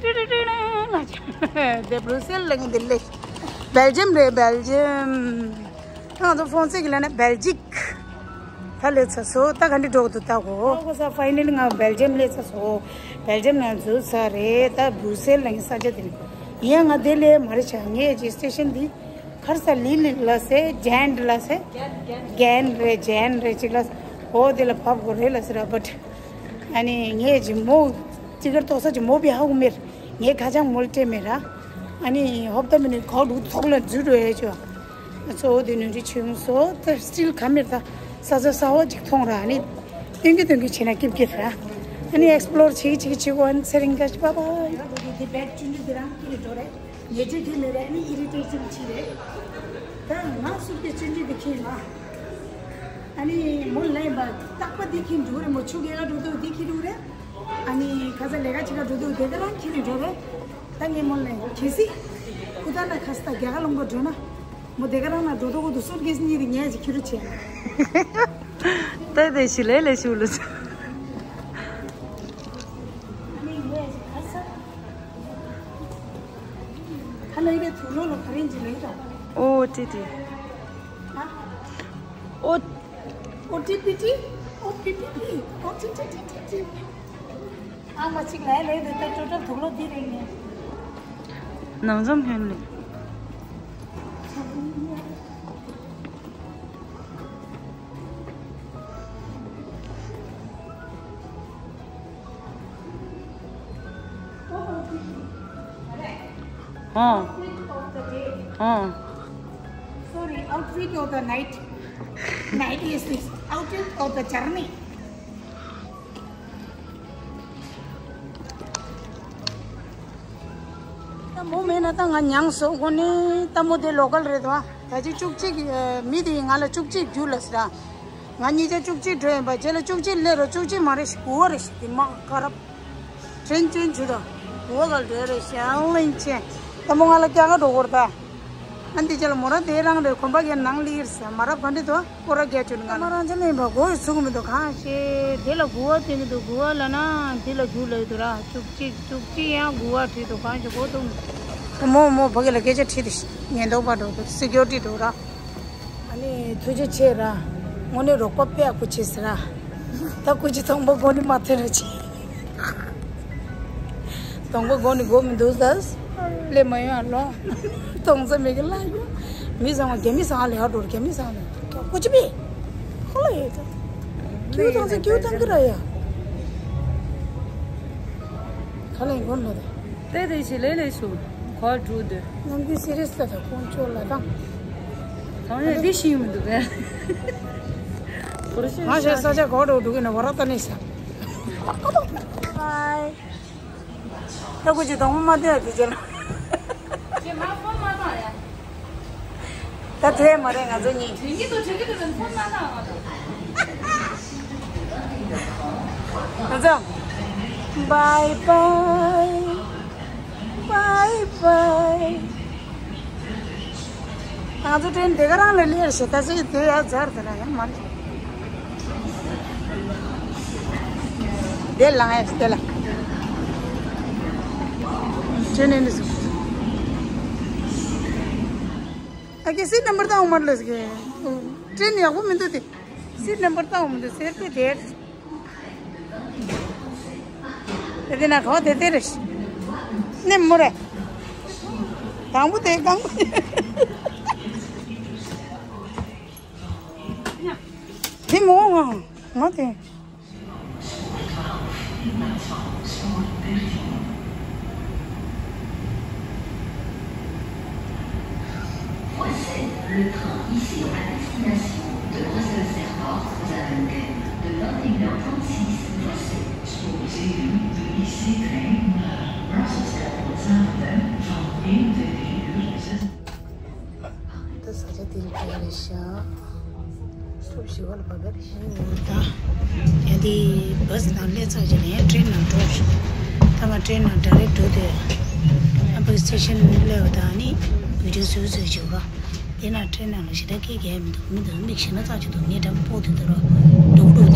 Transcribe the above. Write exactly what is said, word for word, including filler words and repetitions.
ཏི་ཏི་ཏི་ཏི། དེ་བྷུ་རུ་སེལ་ལ་ངས་འདི་ལས། སྦེལ་ཇམ་རེད། སྦེལ་ཇམ། ང་ཚོ་ཧྥོན་སེ་གི་ལ་ནས་སྦེལ་ཇིག་ད་སླེབས་ཚར་སོང་། ད་ག་འདྲ་འགྲོ་གི་འདུག་ལྟ་གོ། ཨོ་ས་ཕའི་ནལ་ང་སྦེལ་ཇམ་སླེབས་ཚར་སོང་། སྦེལ་ཇམ་ནང་འཛུལ་ཚར་རེད། ད་བྷུ་རུ་སེལ་ལ་ངས་ས་ཆ་དེ་ནས་ཡིན་ཡང་ང་དེ་ལས་མ་རེད་བྱ། ངས་ཀྱི་སི་ཊེ་ཤན་འདི་ ཁར་ས་ལི་ལི་ལ་སེ་ཇན་ལ་སེ། གན་རེ་ཇན་རེ་ཅིག་ལ་སེ། འོ་དེ་ལ་བབ་དགོས་རེད་ལ་སེ་ར། བཊ་ཨ་ནི་ངས་ཅི་མོ་ཅི་གར་ཏོག་ས་ཅི་མོ་བི་ཧ་གོ་མེར། ངས་ཁ་ཅང་མོལ་སྤྲད་མེད་ར། ཨ་ནི་ཧོབ་ད་མི་ནི་གོ་ལུག་ཐོག་ལ་འཛུལ་འགྲོ་ཡ་ཅོ། སོ་དེ་ནི་རི་ཆུང་སོ་ད་སི་ཊིལ་ག་མེར་ད་ས་ས་ས་འོ་ཅིག་མཐོང་ར། ཨ་ནི་སྟོན་གི་སྟོན་གི་བྱེད་ན་སྐྱིད་སྐྱིད་ར། ཨ་ནི་ཨེག་སི་པི་ལོར་བྱེད་གི་བྱེད་གི་བྱེད་གོ། ཨ་ནི་ཚེ་རིང་དགའ་ཞིག་པ་པ། དེ་བེད་ཅུང་ཅུང་དེ་རང་ཁྱེར་འགྲོ་རེད། ཉེ་ཆར་དེ་མེད་རེད། ཨ་ནི་ཨི་རི་ཊེ་ཤན་ཆེ་རེད། ད་ང་སུ་སྐད་ཅན་ཅན་དེ་ཁྱེད་ལ། ཨ་ནི་མོ་ལན་པ་རྟག་པ་དེ་ཁྱེད་འགྲོ་རེད། མོ་ཆུ་རྐྱལ་ལ་འགྲོ་དུས་དེ་ཁྱེད་འགྲོ་རེད། ཨ་ནི་ཁ་ས་ལས་ཀ་བྱེད་ག་འགྲོ་དུས་དེ་ག་རང་ཁྱེད་འགྲོ་རེད། ད་ངས་མོ་ལན་གལ་སྲིད་ཁུ་ད་ན་ཁ་ས་ད་རྒྱ་གར་ལུང་པ་འགྲོ་ན། མོ་དེ་ག་རང་ན་འགྲོ་དུས་གོ་དུ་སུཊ་ཀེ་སི་གཉིས་དེ་ཉལ་ཅིག་ཁྱེད་རུ་བྱས། ད་དེ་ཞི་ལས་ལས་ཞུ་ལུ། ཨ་ནི་ངས་ཁ་ས། ཁ་ལག་རེ་ཐུག་ལོ་ལོ་ག་རེ་འཇི་ལེ་ར། ཨོ་ཏི་ཏི། ཨོ། ཨོ་ཏི་པི་ཏི། ཨོ་པི་པི་པི། ཨོ་ཏི་ཏི་ཏི་ཏི་ཏི། ཨ་མ་ཅིག་ལེ་ལེ་དེ་ད་ཊོ་ཊལ་ཐུག་ལོ་འདི་རེད་ནི། ནང་འཛོམས་ཧོན་ལེ། ཨོ། ཨོ། Sorry, outfit of the night. Night is this outfit of the journey. ད་མོ་མེད་ན་ད་ང་མྱངས་སོང་། ཁོ་ནི་ད་མོ་དེ་ལོ་ཀལ་རེད་དོ། ད་ཅི་བཅུ་གཅིག་མི་དེ་ང་ལ་བཅུ་གཅིག་རྒྱུ་ལ་ཟེར། ང་གཉིས་ཆ་བཅུ་གཅིག་འགྲོ་ཡིན་པ། རྗེས་ལ་བཅུ་གཅིག་སླེབས་རོགས། བཅུ་གཅིག་མ་རེད་ཤི་གུ་བ་རེད་ཤི་དེ་མ་ཀ་རབ། ཁྲེན་ཁྲེན་ཆུ་དང་གུ་བ་ག་འགྲོ་རེད་ཤི་ཨང་ལིང་ཆེན། ད་མོ་ང་ལ་སྐྱ་ཀ་འགྲོ་གོ་ར་ད། ཨ་འདི་ཅི་ལ་མོ་ར་དེ་རང་རེད། གོམ་པ་གའི་ནང་ལི་ཡིར་ས་མ་རབ་ག་འདྲི་དོ། ཀོ་ར་རྒྱ་ཆུ་ནི་ང་རང་ཅི་ལེན་པ་གོ་ཡི་ཚུགས་མི་འདུག་གང་ཤེས། དེ་ལ་གུ་བ་དེ་གི་འདུག་གུ་བ་ལ་ན་དེ་ལ་རྒྱུ་ལ་ཡི་འདུག་ར། བཅུ་གཅིག་བཅུ་གཅིག་ཡང་གུ་བ་བྲིས་འདུག་གང་ཤེས་གོ་འདུག་མོ་མོ་ཕ་གི་ལ་སྐད་ཆ་དྲིས་ཏེ་ཉེན་རྟོག་པ་འགྲོ་འདུག་སི་ཀུ་རི་ཊི་འགྲོ་ར། ཨ་ནི་ཐུགས་རྗེ་ཆེ་ར། དངོས་གནས་རོགས་པ་དཔེ་ཡག་པོ་བྱས་ཟེར་ར། ད་སྐུ་མཁྱེན་གདོང་པ་མགོ་ནས་མ་ཐོན་ར་ཆེ། གདོང་པ་མགོ་ནས་མགོ་མི་འདུག་ཟེར། ལས་མ་ཡོང་ཨ་ལོ། གདོང་རྩ་མེད་ཀྱི་ལ་ཡོད། མི་བཟང་བ་རྒྱ་མི་བཟང་ལས་ཧ་འགྲོ་རྒྱ་མི་བཟང་ལས་ཀོ་ཅི་པི། ཧོ་ལ་ཡོད་ད། ཀྱུ་དང་ཚ་ཀྱུ་དང་གི་ར་ཡ། ག་ལ་ཡིན་གོ་ལ་ད། ཏེ་ཏེ་ཞིག་ལེ་ལེ་ཞུ། གོ་འགྲོ་དུས། ནམ་རྒྱུན་སི་རི་ཡས་ལ་ད་ཁོང་ཆོ་ལ་དང་། གང་ཡང་འདི་ཤེས་མི་འདུག་གས། ང་ཞེས་ས་ཆ་གོ་འགྲོ་འགྲོ་གི་ན་བ་ར་ད་ནི་ས། ད་ཁོ་ཅི་དོང་མ་དེ་དེ་ཅེ་ལ། ཅེ་མ་ཕོན་མ་དང་ཡ། ད་དེ་མ་རེད་ང་ཚོ་གཉིས། དྲན་གྱི་འདུག་དྲན་གྱི་འདུག་ཕོན་མ་དང་ང་ཚོ། ང་ཚོ། Bye bye. Bye bye. ང་ཚོ་ཏྲེན་དེ་ག་རང་ལ་སླེབས་ཤག་ད་ཚེ་དེ་ཡར་འཛར་དེ་ན་ཡང་མ་རེད། དེ་ལངས་ཡས་དེ་ལ། ཏྲེན་ནི་སུ། ཨ་ཀེ་སི་ཊི་ནམ་བར་ད་འོང་མར་ལས་ཀེ། ཏྲེན་ཡག་པོ་མི་འདུག་དེ། སི་ཊི་ནམ་བར་ད་འོང་མི་འདུག་ཟེར་ཏེ་དེར། དེ་དེ་ན་གོ་དེ་དེ་རེད། ནི་མོ་རེད། དང་པོ་དེ་དང་པོ། དེ་མོ་ང་ང་དེ། Voici le train ici à destination de Brussels Airport Zaventem de vingt et une heures trente-six. Voici pour Zeeland de ici Brussels Airport Zaventem van één tot drie uur zes. ད་ས་ཆ་དེ་རིགས་ཀྱི་རེད་ཤག་སློབ་ཞི་བ་ལ་བབས་པ་རེད་ཤག་ད་ཡང་དེ་བྷ་སི་ནང་སླེབས་ཚར་རྗེས་ནས་ཡང་ཊྲེན་ནང་འགྲོ་ཤག་ད་ང་ཊྲེན་ནང་ཌའི་རེག་འགྲོ་དུས་ཨ་ཕ་གི་སི་ཊེ་ཤན་སླེབས་པ་དང་ནི་བི་ཌིའོ་བཟོས་བཟོས་བྱེད་ག་དེ་ན་ཊྲེན་ནང་ལ་ཞེ་དྲག་སྐད་རྒྱག་མི་འདུག་མི་འདུག་མིག་ཤེས་ན་ཙག་ཅིག་འདུག་ངས་འགྲམ་ཕོག་དུས་འདུག་རོ། འགྲོ་འགྲོ་